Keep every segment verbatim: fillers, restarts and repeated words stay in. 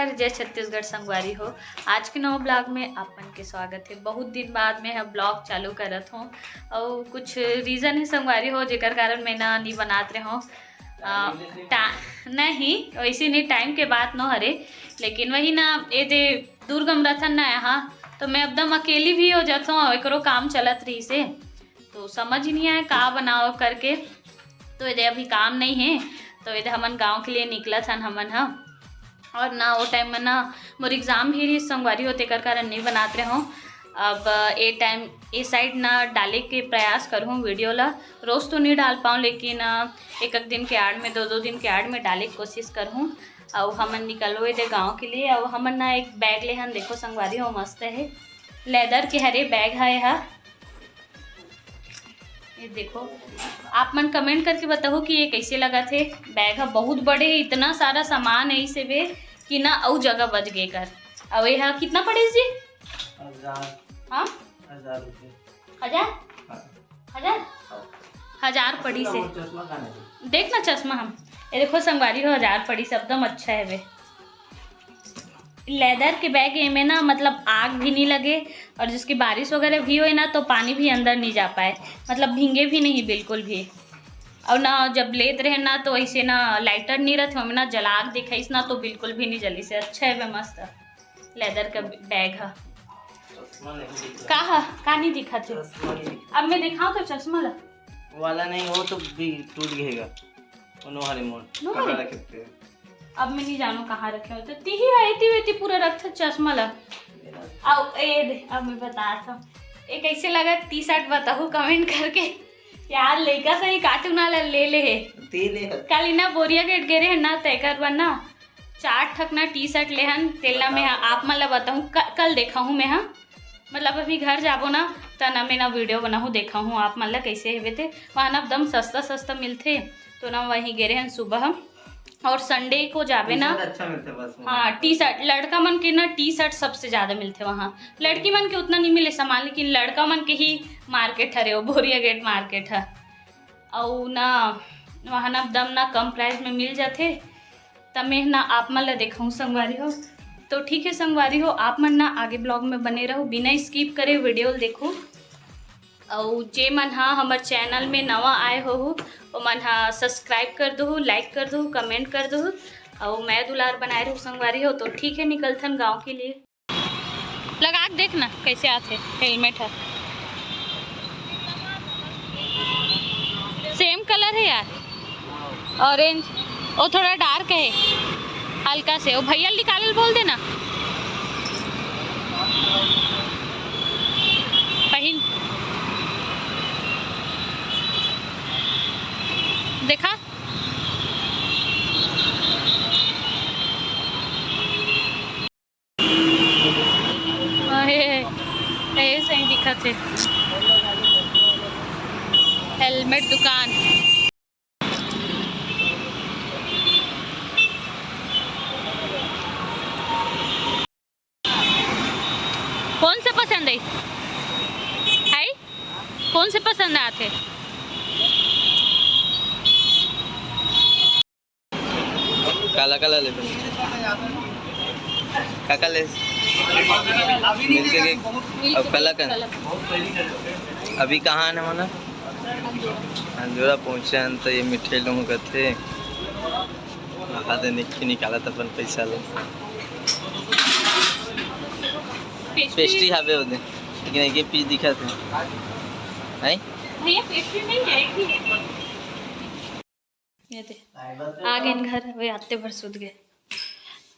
जय छत्तीसगढ़ संगवारी हो, आज के नवा ब्लॉग में आप मन के स्वागत है। बहुत दिन बाद मैं ह ब्लॉग चालू करत हूँ और कुछ रीज़न है संगवारी हो, जेकर कारण मैं ना नहीं बनात रहे हूँ। आ, टा-, नहीं, वैसे नहीं, टाइम के बात नो हरे, लेकिन वही ना, ये दे दुर्गम रथन ना यहाँ, तो मैं एकदम अकेली भी हो जाता हूँ, एकरो काम चलत रही से, तो समझ ही नहीं आया का बनाओ करके। तो ये दे अभी काम नहीं है, तो ये दे हमन गाँव के लिए निकलत हन हमन ह। और ना वो टाइम में ना मोर एग्जाम भी रही संगवारी हो, तेकर कारण नहीं बनात रहे हूँ। अब ए टाइम ए साइड ना डाले के प्रयास करहूँ वीडियो ला। रोज़ तो नहीं डाल पाऊँ, लेकिन अ, एक एक दिन के आड़ में, दो दो दिन के आड़ में डाले के कोशिश करहूँ। अउ हमन निकलवे दे गाँव के लिए। अउ हमन ना एक बैग लेहन, देखो संगवारी हो, मस्त है, लेदर के हरे बैग है हा। ये देखो, आप मन कमेंट करके बताओ कि ये कैसे लगत हे। बैग ह बहुत बड़े, इतना सारा सामान है इसे बे कि ना अउ जगह बच गे कर। अउ ये ह कितना पड़िस जी? हजार। हाँ, हजार रुपये। हजार? हाँ। हजार? हाँ। हजार पड़िस हे। चश्मा कहाँ है? देख ना चश्मा हम, ये देखो संगवारी हो, हजार पड़िस, एकदम अच्छा है बे। लेदर के बैग, एमे ना मतलब आग भी नहीं लगे, और जिसकी बारिश वगैरह भी होए ना तो पानी भी अंदर नहीं जा पाए, मतलब भींगे भी नहीं बिल्कुल भी। और ना जब लेत रहे ना तो ऐसे ना लाइटर नहीं रहते, हमें ना जला के दिखाइस ना तो बिल्कुल भी नहीं जली से। अच्छा है बे, मस्त लेदर का बैग है। चश्मा नहीं दिख रहा। का है? का नहीं दिखा थे? चश्मा नहीं दिख अब मैं दिखाऊँ तो चश्मा ला। वाला नहीं, वो तो भी टूट गएगा। वो नो हरे मोर। नो कहाँ हरे? रखे थे? अब मैं नहीं जानू कहाँ रखे हो, तो तिही है, इति वेति पूरा रखथे चश्मा ला। आओ, ए दे, अब मैं बता था, ये कैसे लगा टी शर्ट, बताओ कमेंट करके। यार, लइका सही कार्टून वाला ले ले है। ती ले। कल इना बोरिया गेट गे रहे ना, तेकर बर ना चार ठक ना टी शर्ट लेहन, तेल ला मैं आप मन ला बताऊँ, क-, कल देखा हूँ मैं, हाँ, मतलब अभी घर जाबो ना, त ना मैं ना वीडियो बनाहूँ, देखा हूँ आप मन ला कैसे हेबे ते। वहाँ ना एकदम सस्ता सस्ता मिलथे, तो ना वहीं गे रहे हन सुबह। और संडे को जाबे ना, टी शर्ट अच्छा मिलथे बस वहाँ। हाँ, टी शर्ट, लड़का मन के ना टी शर्ट सबसे ज़्यादा मिलथे वहाँ। लड़की मन के उतना नहीं मिले सामान, लेकिन लड़का मन के ही मार्केट हरे, वो बोरिया गेट मार्केट है। अउ ना वहाँ ना एकदम ना कम प्राइस में मिल जाथे। त मैं ना आप मन ला देखाऊँ संगवारी हो। तो ठीक है संगवारी हो, आप मन ना आगे ब्लॉग में बने रहो, बिना स्किप करे वीडियो ल देखो। अउ जे मन हा हमर चैनल में नवा आए हो, ओमन हा सब्सक्राइब कर दो, लाइक कर दो, कमेंट कर दो, अउ मैं दुलार बनाए रहू संगवारी हो। तो ठीक है, निकलथन गाँव के लिए। लगा के देख ना कैसे आथे हेलमेट ह। सेम कलर है यार, ऑरेंज। वो थोड़ा डार्क है, हल्का से। वो भैया निकाले ल बोल देना। पहन देखा। अरे, ऐसे ही दिखत हे। हेलमेट दुकान। कौन से पसंद है? है? कौन से पसंद आथे? काला काला ले। का का ले? मिलके के। अब कलाकंद। अभी कहाँ आने वाला? अंजोरा पहुँचे हन, तो ये मिठाई लूँ कहते। हाँ, दे निक्की निकाला तो अपन पैसा लो। पेस्ट्री। पेस्ट्री हावे ओदे, लेकिन एक पीस दिखा थे। हैं? भैया, पेस्ट्री नहीं है, एक ही है। ये दे, आ गए घर, वे आते भर सुत गए।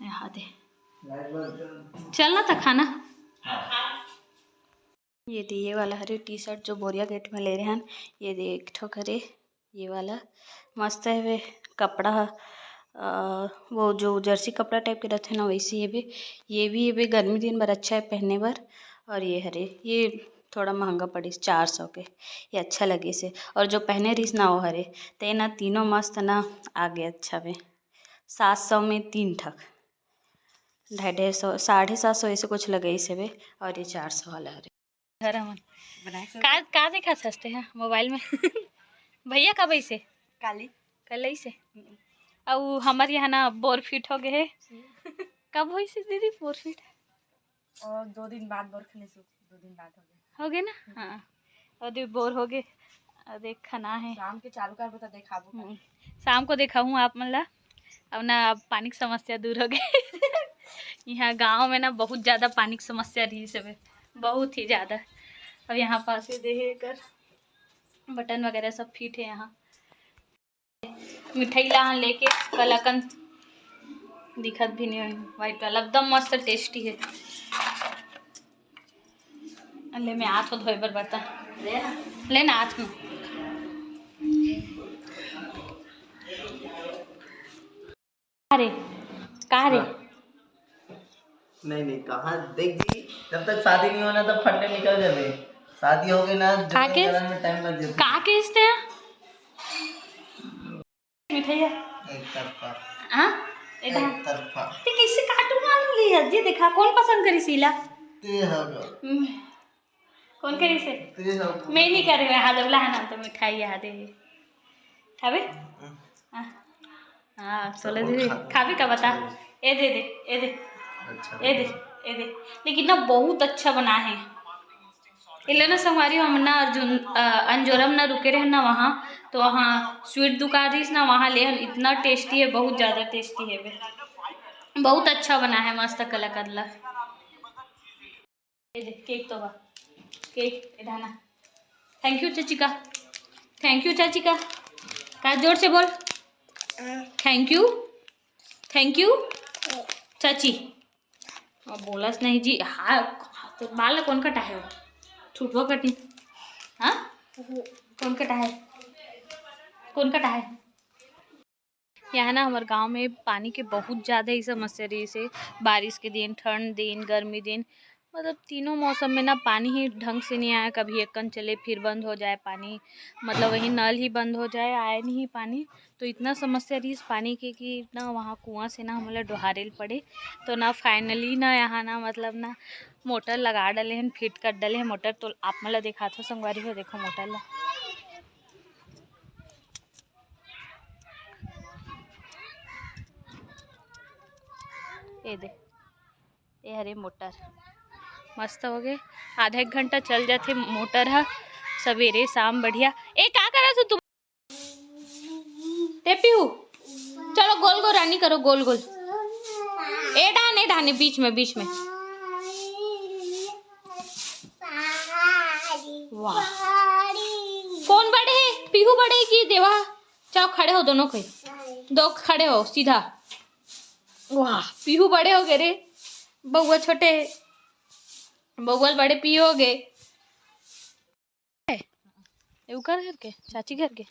यहाँ दे, चलना था खाना। ये दे, ये वाला हरे टी शर्ट जो बोरिया गेट में ले रहे हैं, ये दे एक ठो करे, ये वाला मस्त है वे कपड़ा ह। अ, वो जो जर्सी कपड़ा टाइप के रहते ना, वैसे ही ये भी, ये भी, ये भी गर्मी दिन बर अच्छा है पहनने बर। और ये हरे, ये थोड़ा महंगा पड़िस, चार सौ के, ये अच्छा लगिस हे। और जो पहने रहिस ना वो हरे, ते ना तीनों मस्त ना आगे अच्छा बे। सात सौ में तीन ठक, ढाई, डेढ़ सौ, साढ़े सात सौ ऐसे कुछ लगाइस हे बे। और ये चार सौ वाला हरे। घर हमन बनाए सब। का, का देखत हस ते हा मोबाइल में? भैया कब अइसे? काली। कल अइसे? अउ हमर यहाँ ना बोर फिट हो गए हे। कब होइस दीदी बोर फिट? और दो दिन बाद बोर खने से दो दिन बाद हो गए। हो गए ना? हाँ, और दे बोर हो गए। और देख खाना है। शाम के चालू करबो त देखाबो। हम्म, शाम को देखाहूँ आप मन ला। अब ना, अब पानी की समस्या दूर हो गई। यहाँ गांव में ना बहुत ज़्यादा पानी की समस्या रही सब, बहुत ही ज़्यादा। अब यहाँ पास ये देहे कर बटन वगैरह सब फिट है यहाँ। मिठाई ला लेके कलाकंद दिखत भी नहीं है, वाइट वाला एकदम मस्त टेस्टी है। ले मैं आत हो धोए बर बर्तन। ले ना, आत हूँ। अरे, का रे? हाँ। नहीं, नहीं, कहाँ देख जी, जब तक शादी नहीं होना तब फटने निकल जावे। शादी हो गई ना, का के? जलन में टाइम लग जाता। का के इस्ते हैं? मिठाई है? एक तरफा। हाँ? एक एक तरफा। ते कैसे काटू मालूम लिया? जी देखा, कौन पसंद करी सीला? ते हगा। हम्म। कौन करी से? ते हगा। मैं नहीं करे, मैं हाथ उबला है ना, तो मिठाई यहाँ दे। खाबे? हम्म। हाँ। हाँ, चलो दीदी, खाबे का बता? ए दे दे, ए दे। अच्छा। ए दे, ए दे। लेकिन ना बहुत अच्छा बना है। इले ना संगवारी हो, हम ना अर्जुन, अ, अंजोरम ना रुके रहे ना वहाँ, तो वहाँ स्वीट दुकान रहीस ना, वहाँ ले हन। इतना टेस्टी है, बहुत ज़्यादा टेस्टी है बे। बहुत अच्छा बना है, मस्त कलाकंद ला। ये देख, केक तो बा, केक ए दाना। थैंक यू चाची का, थैंक यू चाची का, का जोर से बोल, थैंक यू, थैंक यू चाची। अब बोलस नहीं जी। हाँ, तो बाल ला कौन कटा है वो? ठुटवा कटी। हाँ, कौन कटा है? कौन कटा है? यहाँ ना हमर गांव में पानी के बहुत ज़्यादा ही समस्या रहीस हे। बारिश के दिन, ठंड दिन, गर्मी दिन, मतलब तीनों मौसम में ना पानी ही ढंग से नहीं आया। कभी एक कन चले फिर बंद हो जाए पानी, मतलब वही नल ही बंद हो जाए, आए नहीं पानी। तो इतना समस्या रहीस पानी के कि ना वहाँ कुआं से ना हमला डोहारे ल पड़े। तो ना finally ना यहाँ ना मतलब ना मोटर लगा डाले हैं, फिट कर डाले हैं मोटर। तो आप मन ला दिखात हो संगवारी हो, देखो मोटर ला। ए दे, ए हरे मोटर मस्त हो गए, आधा एक घंटा चल जाथे मोटर ह, सवेरे शाम बढ़िया। ए का करत हो तुम? ते पीहू, चलो गोल गोल रानी करो, गोल गोल। ए डाने, डाने, बीच में, बीच में। वाह, कौन बड़े है, पीहू बड़े है कि देवा? जाओ खड़े हो दोनों कोई, दो खड़े हो सीधा। वाह, पीहू बड़े हो गए रे, बउआ छोटे, बउआ बड़े पीहू हो गए। ए, ओकर घर के, चाची घर के।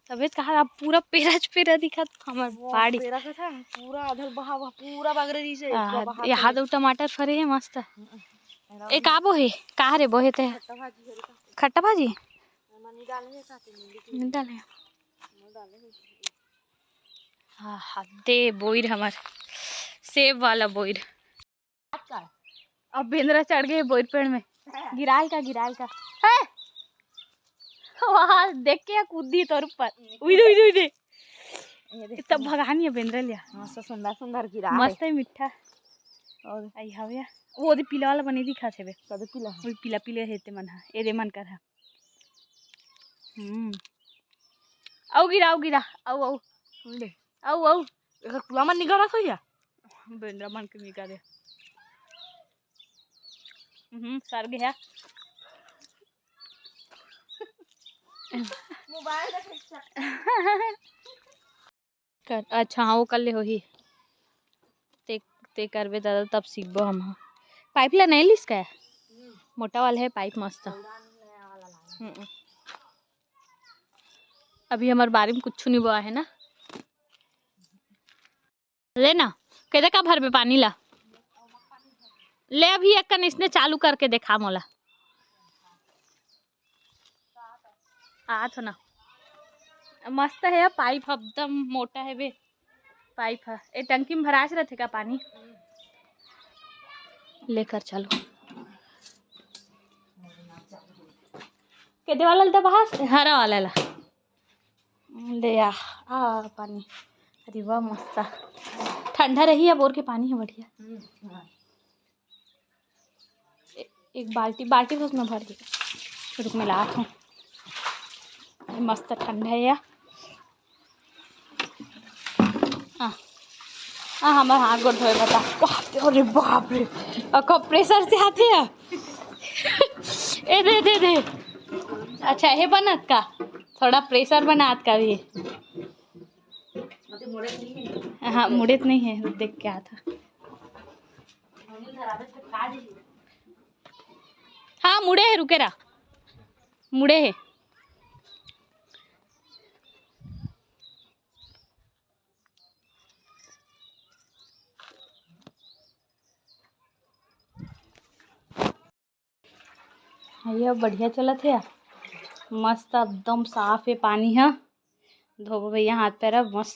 तबे त कहा, अब पूरा पेरा च पेरा दिखत हमर वो बाड़ी। पेरा का था, पूरा अधल बहाव, पूरा बगरे रही से, आ, पूरा बहा ये के। हाथ अउ टमाटर फरे हे मस्त। हम्म, हम्म। ए, का बोहे? का रे बोहे ते? खट्टा भाजी हरे का। खट्टा भाजी? मनी डाले हे का ते, नींबू के। नहीं डाले। नहीं डाले हे। हाँ, हाँ, दे बोइर हमर, सेब वाला बोइर। अब बेंदरा चढ़ गए बोइर पेड़ में। गिराल का, गिराल का। है? वहाँ देख के कूद दी तोर ऊपर। उई दे, उई दे, उई दे। ये देख। इतना भगान ये बेंदरा लिया। मस्त सुंदर, सुंदर गिरा मस्त है। है, मीठा। और? आई हवे। वो दे पीला वाला बने दिखा थे बे। कदे पीला है? वो पीला, पीला है ते मन हा। ए दे मन कर हा। हम्म। अउ गिरा, अउ गिरा। अउ, अउ। ले। अउ, अउ। एकर कुला मन निकलत होही या? बेंदरा मन के निकले। हम्म, सर गया। मोबाइल रख। कर, अच्छा, हाँ, वो कर ले होही। ते, ते करबे दादा, तब सीखबो हम। हाँ, पाइप ला नहीं लिस का? मोटा वाला है पाइप, मस्त। हम्म। अभी हमारे बारी में कुछ नहीं बोआ है ना। ले ना, कहते का भरबे पानी ला? ले अभी एक कन इसने चालू करके देखा मोला। आत हो ना। मस्त है पाइप, एकदम मोटा है बे पाइप है। ए टंकी में भराच रहते का पानी? लेकर चलो। केदे वाला लेता बहास? हरा वाला ला। ले आ, आ पानी। अरे वाह, मस्त। ठंडा रही या बोर के पानी है बढ़िया। ए-, एक बाल्टी, बाल्टी तो उसमें भर के रुक, मैं लात हूँ। ये मस्त ठंडा है या। हाँ, हाँ, हमार हाथ गोड़ धोए बता। बाप रे, अरे बाप रे, अको प्रेशर से आते हैं। ए दे, दे, दे। अच्छा, हे बनत का, थोड़ा प्रेशर बनात का भी। हाँ, मुड़े तो नहीं है, देख के आता। हाँ, मुड़े है, रुके रहा, मुड़े है। ये बढ़िया चलत हे, मस्त एकदम साफ हे पानी ह। धोबो भैया हाथ पैर अब मस्त।